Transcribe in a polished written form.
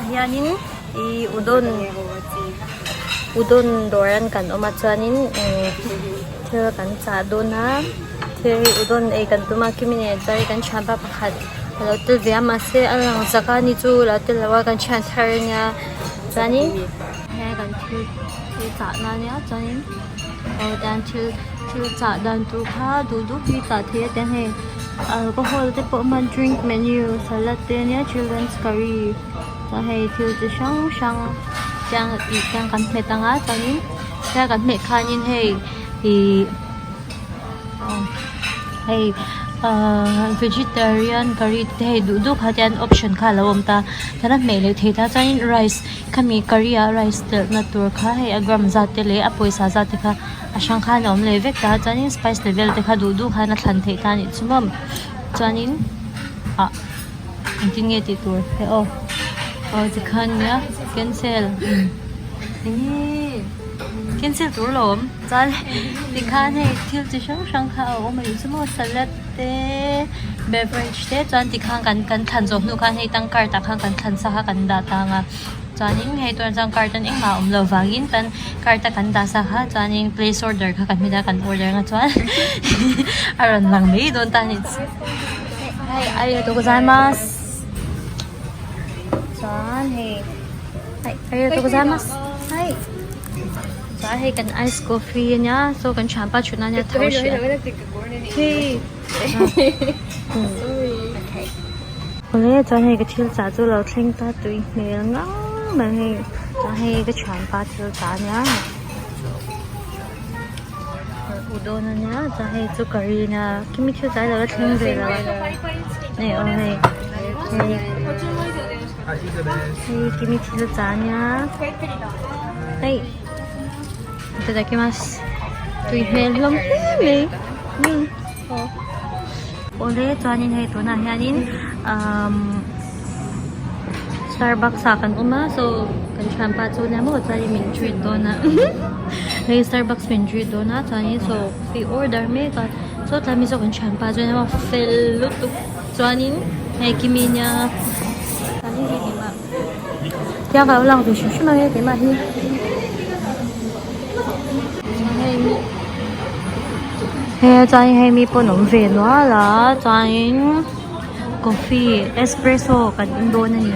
Tunah hianin ih udon udon dawr an kan awm a chuanin thil kan chah dawn a thil hi udon ei kan tum a kimi nen chuan kan thianpa pakhat a lo tel ve a mahse a lang zak a ni chu a lo tel lo a kan thian thar a nia chuanin he kan thil thil chah na ania chuanin aw tian thil thil chah dan tur kha duh duh hi chah theih a tiang hei alcohol te pawh hman drink menu salad te ania children's curry chuan hei thil chi hrang hrang tiang ih tiang kan hmet anga chuanin tia kan hmeh khanin hei ihh hei ahh vegetarian curry te hei duh duh kha tian option kha alo awm ta chuan a hmeh leh theih ta chuanin rice khami curry ah rice telh na tur kha hei a gram zat te leh a pawisa zat te kha a hrang khan a awm leh vek ta chuanin spice level te kha duh duh khan a thlan theih ta anih chu maw chuanin ah engtin nge tih tur he aw aw tikhan nia cancel enge cancel tur lo awm chuan tikhan hei thil chi hrang hrang kha a awm anih chu maw salad te beverage te chuan tikhan kan kan thlan zawh hnu khan hei tang cart ah khan kan thlan sa kha kan dah tang a chuanin hei tunah chuan cart an engmah a awm loh vangin tan cart a kan dah sa kha chuanin place order kha kan hmet a kan order ang a chuan a rawn lang mai dawn ta a ni hei arigatou gozaimasu chuan hei hai arigatou gozaimasu hai chuan hei kan ice coffee ania saw kan thianpa thutna ania tho hrih a hei awle chuan hei ka thil chah chu lo thleng ta tui hmel ngang mai hei chuan hei ka thianpa thil chah ania udon ania chuan hei chu curry ania kimi thil chah hi lo la thleng ve lo a hei aw hei hei hei kimi thil chah ania hei itadakimasu tui hmel hlawm hle mai umm awle chuanin hei tunah hianin umm starbucks ah kan awm a so kan thianpa chu nia maw chuanin min treat dawn a hei starbucks min treat dawn a chuanin so i order mek a saw tlai mi saw kan thianpa chu nia maw fel lutuk chuanin hei kimi nia chuanin hei keimah tiang ka lo lang ve hrim hrim ang e keimah hi he chuanin hei mi pawn awm ve nual a chuanin coffee espresso kan in dawn a ni.